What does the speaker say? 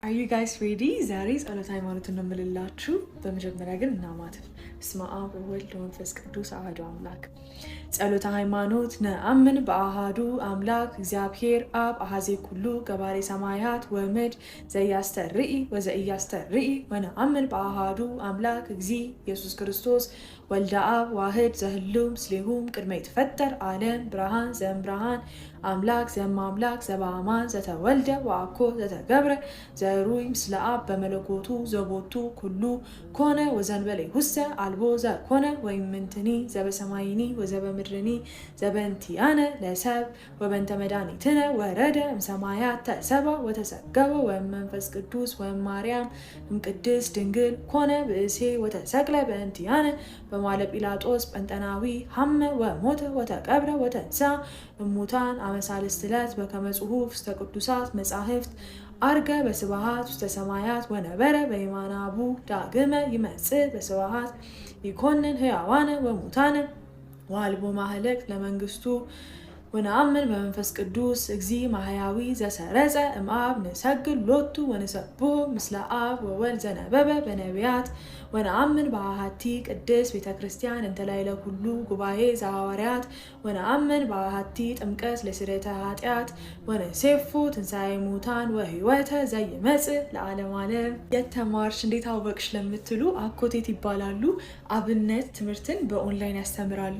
Are you guys ready? ዛሬ ጸሎተ ሃይማኖትን ነው የምልላችሁ። በመጀመሪያ ግን እናማትብ። በስመ አብ ወወልድ ወመንፈስ ቅዱስ አሐዱ አምላክ። ጸሎተ ሃይማኖት። ነአምን በአሃዱ አምላክ እግዚአብሔር አብ አኃዜ ኩሉ ገባሬ ሰማያት ወምድር ዘያስተርኢ ወዘኢያስተርኢ፣ ወነአምን በአሃዱ አምላክ እግዚእ ኢየሱስ ክርስቶስ ወልደ አብ ዋህድ ዘህልው ምስሌሁ እምቅድመ ይትፈጠር ዓለም፣ ብርሃን ዘእምብርሃን፣ አምላክ ዘእምአምላክ፣ ዘበአማን ዘተወልደ ወአኮ ዘተገብረ፣ ዘዕሩይ ምስለ አብ በመለኮቱ፣ ዘቦቱ ኩሉ ኮነ ወዘእንበሌሁሰ አልቦ ዘኮነ፣ ወኢምንትኒ ዘበሰማይኒ ወዘበምድርኒ፣ ዘበእንቲአነ ለሰብእ ወበእንተ መድኃኒትነ ወረደ እምሰማያት ተሰብአ ወተሰገወ ወእመንፈስ ቅዱስ ወእማርያም እምቅድስት ድንግል ኮነ ብእሴ፣ ወተሰቅለ በእንቲአነ በመዋዕለ ጲላጦስ ጴንጠናዊ፣ ሐመ ወሞተ ወተቀብረ ወተንሥአ እሙታን አመ ሣልስት ዕለት በከመ ጽሑፍ ውስተ ቅዱሳት መጻሕፍት፣ ዐርገ በስብሐት ውስተ ሰማያት ወነበረ በየማነ አቡሁ፣ ዳግመ ይመጽእ በስብሐት ይኮንን ሕያዋነ ወሙታነ ወአልቦ ማህለቅት ለመንግስቱ። ወነአምን በመንፈስ ቅዱስ እግዚእ ማሕያዊ ዘሰረጸ እምአብ፣ ንሰግድ ሎቱ ወንሰብሖ ምስለ አብ ወወልድ ዘነበበ በነቢያት። ወነአምን በአሐቲ ቅድስት ቤተ ክርስቲያን እንተ ላዕለ ኩሉ ጉባኤ ዘሐዋርያት። ወነአምን በአሐቲ ጥምቀት ለስርየተ ኃጢአት። ወንሴፎ ትንሣኤ ሙታን ወሕይወተ ዘይመጽእ ለዓለመ ዓለም። የት ተማርሽ፣ እንዴት አወቅሽ ለምትሉ አኮቴት ይባላሉ። አብነት ትምህርትን በኦንላይን ያስተምራሉ።